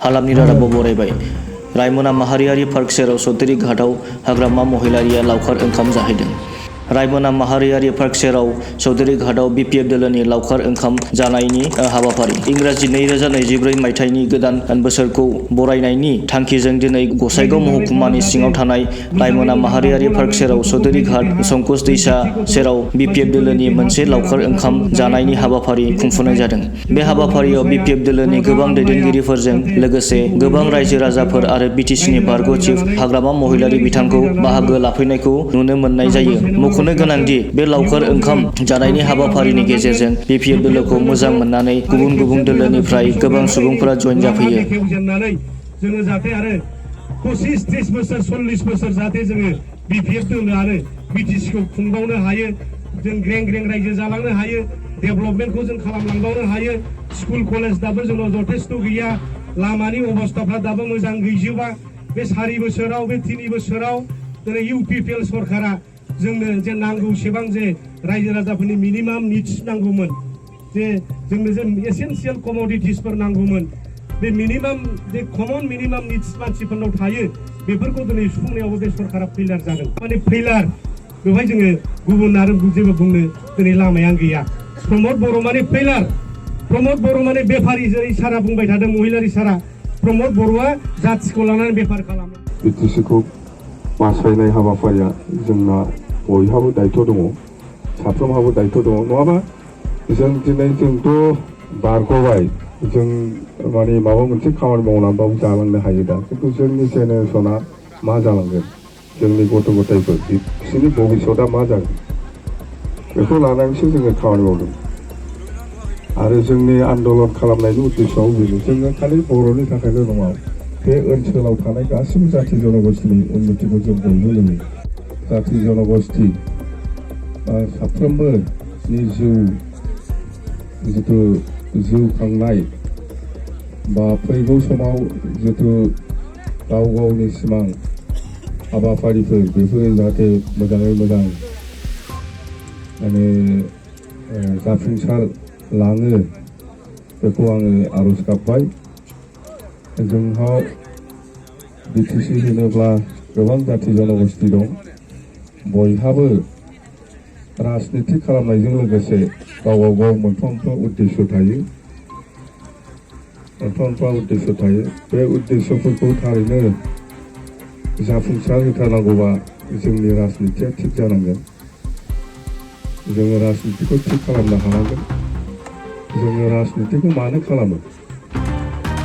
हालामनि रादाबाव बरायबाय। रायमना माहारियारि पार्क सेराव चौधुरी घाटआव हाग्रामा महिलारिया लावखार ओंखाम जाहैदों। रायमना माहारियारि पार्क सेराव चौधुरी घाटआव बिपिएफ दोलोनि लावखार ओंखाम जानायनि हाबाफारि। इंराजि 2024 मायथाइनि गोदान बोसोरखौ बरायनायनि थांखिजों दिनै गसाइगाव महकुमानि सिङाव थानाय रायमना माहारियारि पार्क सेराव चौधुरी घाट संकोच दैसा सेराव बिपिएफ दोलोनि मोनसे लावखार ओंखाम जानायनि हाबाफारि खुंफुंनाय जादों। बे हाबाफारियाव बिपिएफ दोलोनि गोबां दैदेनगिरिफोरजों लोगोसे गोबां रायजो राजाफोर आरो बिटिसिनि बारग' चिफ हाग्रामा महिलारि बिथांखौ बाहागो लाफैनायखौ नुनो मोननाय जायो। मख'नो गोनांदि बे लावखार ओंखाम जानायनि हाबाफारिनि गेजेरजों बिपिएफ दोलोखौ मोजां मोननानै गुबुन गुबुन दोलोनिफ्राय गोबां सुबुंफोरा जइन जाफैयो। जोङो जाहाथे आरो 25-30 बोसोर 40 बोसोर जाहाथे जोङो बिपिएफ दोलो आरो बिटिसिखौ खुंबावनो हायो, जों ग्रें ग्रें रायजो जालांनो हायो, डेभेलपमेन्टखौ जों खालामलांबावनो हायो। स्कुल कलेज दाबो जोंनाव जथेस्थ' गैया, लामानि अबस्थाफ्रा दाबो मोजां गैजोबा। बे 4 बोसोराव बे 3 बोसोराव दिनै इउपिपिएल सरकारा जोंनो जे नांगौसेबां जे रायजो राजाफोरनि मिनिमाम निड्स नांगौमोन, जे जोंनो जे एसेन्सियेल कमडिटिसफोर नांगौमोन, बे मिनिमाम जे कमन मिनिमाम निड्स मानसिफोरनाव थायो, बेफोरखौ दिनै सुफुंनायावबो बे सरकारा फेइलार जादों। माने फेइलार, बेवहाय जोङो गुबुन आरो जेबो बुंनो दिनै लामायानो गैया। प्रमद बर' माने फेइलार, प्रमद बर' माने बेफारि, जेरै सारा बुंबाय थादों महिलारि सारा, प्रमद बर'आ जाथिखौ लानानै बेफार खालामो। बिटिसिखौ बासायनाय हाबाफारिया जोंना बयहाबो दायित्व दङ, साफ्रोमहाबो दायित्व दङ। नङाबा जों दिनै जोंथ' बारग'बाय, जों माने माबा मोनसे खामानि मावनानैबाबो जालांनो हायो दा, खिन्थु जोंनि जेनेरेसना मा जालांगोन, जोंनि गथ' गथायफोर बिसोरनि भबिष्यतआ मा जागोन, बेखौ लानानैसो जोङो खामानि मावदों। आरो जोंनि आन्दलन खालामनायनि उद्देশ্যआव बेनो, जोङो खालि बर'नि थाखायल' नङा, बे ओनसोलाव थानाय गासिबो जाथि जनगोष्ठीनि उन्नतिखौ जों बयबो लुबैयो। जाथि जनगोष्ठी साफ्रोमबोनि जिथु जिउ खांनाय बा फैगौ समाव जिथु गाव गावनि सिमां हाबाफारिफोर, बेफोर जाहाथे मोजाङै मोजां माने जाफुंसार लाङो, बेखौ आङो आर'ज गाबबाय। जोंहा बिटिसि होनोब्ला गोबां जाथि जनगोष्ठी दं, बयहाबो राजनिति खालामनायजों लोगोसे गावबा गाव मोनफा मोनफा उद्देश्य थायो, बे उद्देश्यफोरखौ थारैनो जाफुंसार होथारनांगौबा जोंनि राजनितिया थिग जानांगोन, जोङो राजनितिखौ थिग खालामनो हानांगोन। जोङो राजनितिखौ मानो खालामो?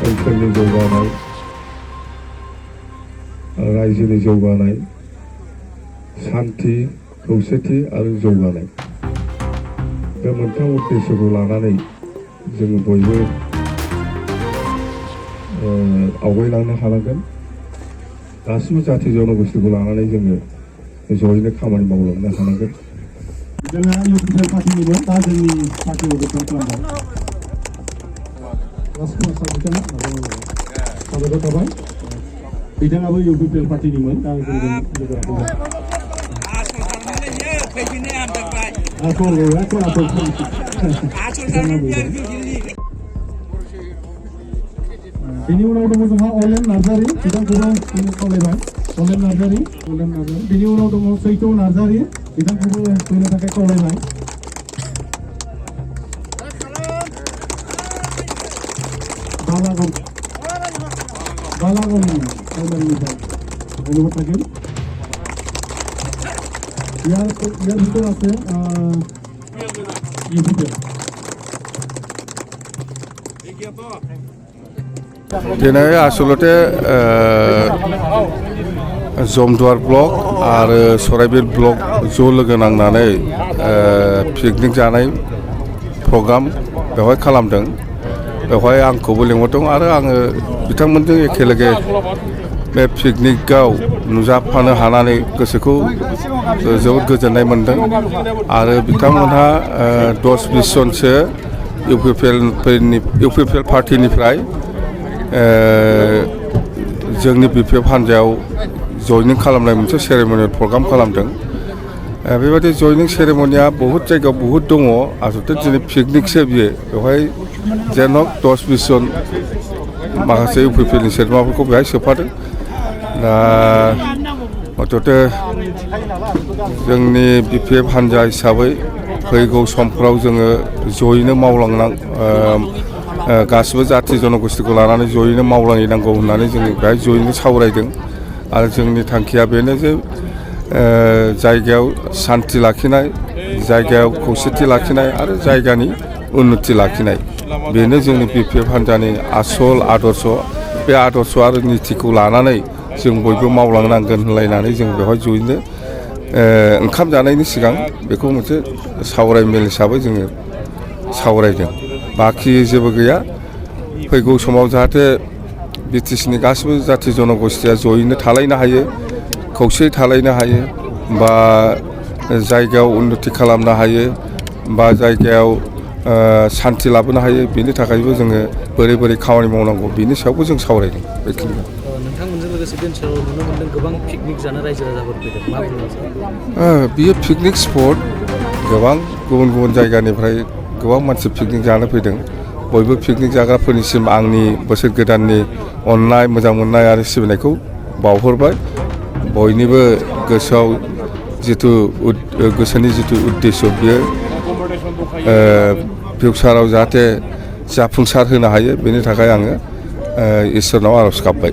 ओनसोलनि जौगानाय, रायजोनि जौगानाय, शान्ति, खौसेथि आरो जौगानाय, बे मोनथाम उद्देश्यखौ लानानै जोङो बयबो आवगायलांनो हानांगोन। गासिबो जाथि जनगोष्ठीखौ लानानै जोङो जयैनो खामानि मावलांनो हानांगोन। जोंहा इउपिपिएल पार्टिनिबो दा जोंनि पार्टियाव जइन खालामबाय। साबायखर थाबाय। बिथाङाबो इउपिपिएल पार्टिनिमोन, दा जोंजों लोगो लाफैबाय। बेनि उनाव दङ जोंहा अलेन नार्जारि, बिथांखौबो खावलायबाय। अलेन नार्जारि। बेनि उनाव दङ सैथ' नार्जारि, बिथांखौबो फैनो थाखाय खावलायबाय। बालागन अलेननिफ्राय অনুরোধ থাকেন। ইয়ার ভিতরে আছে दिनै आसलते जमदुवार ब्लक आरो सराइबिल ब्लक ज' लोगो नांनानै पिकनिक जानाय प्रग्राम बेवहाय खालामदों। बेवहाय आंखौबो लिंहरदों आरो आङो बिथांमोनजों एखेलगे बे पिकनिकआव नुजाफानो हानानै गोसोखौ जोबोद गोजोननाय मोनदों। आरो बिथांमोनहा 10-20 जनसो इउपिपिएल पार्टिनिफ्राय जोंनि बिपिएफ हान्जायाव जयनिं खालामनाय मोनसे सेरेमनियेल प्रग्राम खालामदों। बेबायदि जयनिं सेरेमनिया बहुत जायगायाव बहुत दङ। आसलते दिनै पिकनिकसो बियो, बेवहाय जेन' 10-20 जन माखासे इउपिपिएलनि सोद्रोमाफोरखौ बेहाय सोफादों दा मथथे जोंनि बिपिएफ हान्जा हिसाबै फैगौ समफ्राव जोङो जयैनो मावलांनां गासिबो जाथि जनगोष्ठीखौ लानानै जयैनो मावलांनांगौ होननानै जोङो बेहाय जयैनो सावरायदों आरो जोंनि थांखिया बेनो जे जायगायाव सान्थि लाखिनाय जायगायाव खौसेथि लाखिनाय आरो जायगानि उन्नति लाखिनाय बेनो जोंनि बिपिएफ हान्जानि आसल आदर्श बे आदर्श आरो नितिखौ लानानै जों बयबो मावलांनांगोन होनलायनानै जों बेवहाय जयैनो ओंखाम जानायनि सिगां बेखौ मोनसे सावराय मेल हिसाबै जोङो सावरायदों बाखि जेबो गैया फैगौ समाव जाहाथे बिटिसिनि गासिबो जाथि जनगोष्ठीया जयैनो थालायनो हायो खौसेयै थालायनो हायो बा जायगायाव उन्नति खालामनो हायो बा जायगायाव सान्थि लाबोनो हायो बेनि थाखायबो जोङो बोरै बोरै खामानि मावनांगौ बेनि सायावबो जों सावरायदों बेखिनिखौ नोंथांमोनजों लोगोसे बे ओनसोलाव नुनो मोन्दों गोबां पिकनिक जानो रायजो राजाफोर फैदों मा बुङो बियो पिकनिक स्पट गोबां गुबुन गुबुन जायगानिफ्राय गोबां मानसि पिकनिक जानो फैदों बयबो पिकनिक जाग्राफोरनिसिम आंनि बोसोर गोदाननि अननाय मोजां मोननाय आरो सिबिनायखौ बावहरबाय बयनिबो गोसोआव जिथु गोसोनि जिथु उद्देश्य बियो फिउचाराव जाहाथे जाफुंसार होनो हायो बेनि थाखाय आङो इसोरनाव आर'ज गाबबाय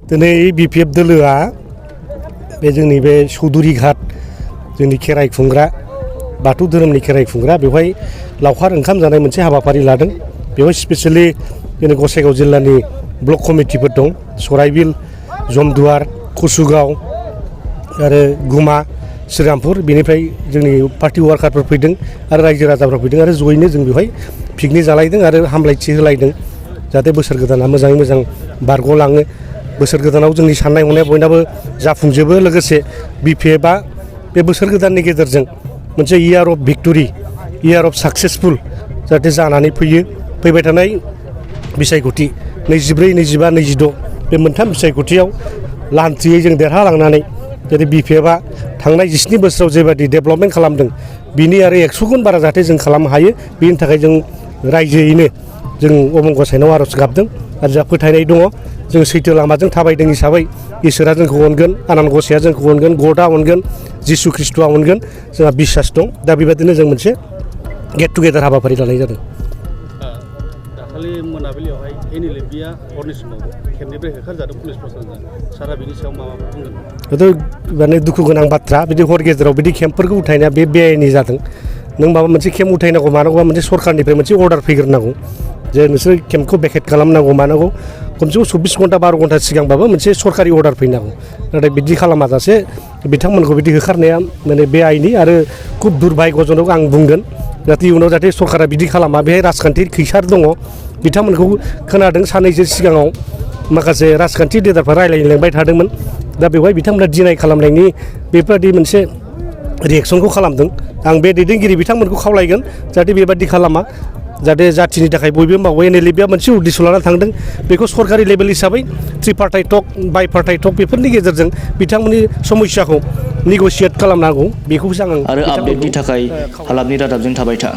दिनै बिपिएफ दोलोआ बे जोंनि बे चौधुरी घाट जोंनि खेराइ खुंग्रा बाथौ धोरोमनि खेराइ खुंग्रा बेवहाय लावखार ओंखाम जानाय मोनसे हाबाफारि लादों बेवहाय स्पेसियेलि जोंनि गसाइगाव जिल्लानि ब्लक कमिटिफोर दं सराइबिल जमदुवार कसुगाव आरो गुमा श्रीरामपुर बेनिफ्राय जोंनि पार्टि वार्कारफोर फैदों आरो रायजो राजाफोर फैदों आरो जयैनो जों बेवहाय पिकनिक जालायदों आरो हामलायथि होलायदों जाहाथे बोसोर गोदाना मोजाङै मोजां बारग'लाङो बोसोर गोदानाव जोंनि साननाय हनाया बयनाबो जाफुंजोबो लोगोसे बिपिएफआ बे बोसोर गोदाननि गेजेरजों मोनसे year of victory year of successful जाहाथे जानानै फैबाय थानाय बिसायख'थि 24, 25, 26 बे मोनथाम बिसायख'थियाव लान्थियै जों देरहालांनानै जाहाथे बिपिएफआ थांनाय 17 बोसोराव जेबायदि डेभेलपमेन्ट खालामदों बिनि आरो 100 गुन बारा जाहाथे जों खालामनो हायो बेनि थाखाय जों रायजोयैनो जों अबं गसाइनाव आर'ज गाबदों आरो जोंहा फोथायनाय दङ जों सैथो लामाजों थाबायदों हिसाबै इसोरा जोंखौ अनगोन आनान गसाइया जोंखौ अनगोन गडआ अनगोन जिसु ख्रिस्ट'आ अनगोन जोंहा बिसास दं दा बेबायदिनो जों मोनसे गेट टुगेदार हाबाफारि लानाय जादों दाखालि मोनाबिलियावहाय एनएलएफबिआ हरनि समाव केम्पनिफ्राय होखारजादों पुलिस प्रशासनजों सारा बिनि सायाव माबाफोर बुंगोन बेथ' माने दुखु गोनां बाथ्रा बिदि हर गेजेराव बिदि केम्पफोरखौ उठायनाया बे बेआइनि जादों नों माबा मोनसे केम्प उठायनांगौ मानांगौबा मोनसे सरकारनिफ्राय मोनसे अर्डार फैग्रोनांगौ जे नोंसोर केम्पखौ भेकेट खालामनांगौ मानांगौ खमसे खम 24 घन्टा 12 घन्टा सिगांबाबो मोनसे सरकारि अर्डार फैनांगौ नाथाय बिदि खालामाजासे बिथांमोनखौ बिदि होखारनाया माने बे आइनि आरो खुब दुर्भाग्यजनक आं बुंगोन जाहाथे इयुनाव जाहाथे सरकारा बिदि खालामा बेहाय राजखान्थि खैसार दङ बिथांमोनखौ खोनादों साननैसो सिगाङाव माखासे राजखान्थि लिडारफ्रा रायलायलांबाय थादोंमोन दा बेवहाय बिथांमोना डिनाय खालामनायनि बेफोरबायदि मोनसे रिएक्सनखौ खालामदों आं बे दैदेनगिरि बिथांमोनखौ खावलायगोन जाहाथे बेबायदि खालामा जाहाथे जाथिनि थाखाय बयबो मावो एनएलएफबिआ मोनसे उद्देश्य लाना थांदों बेखौ सरकारि लेभेल हिसाबै ट्रिपार्टाइट टक बाइपार्टाइट टक बेफोरनि गेजेरजों बिथांमोननि समस्याखौ नेगसियेट खालामनांगौ बेखौसो आं आरो आपडेटनि थाखाय हालामनि रादाबजों थाबाय था।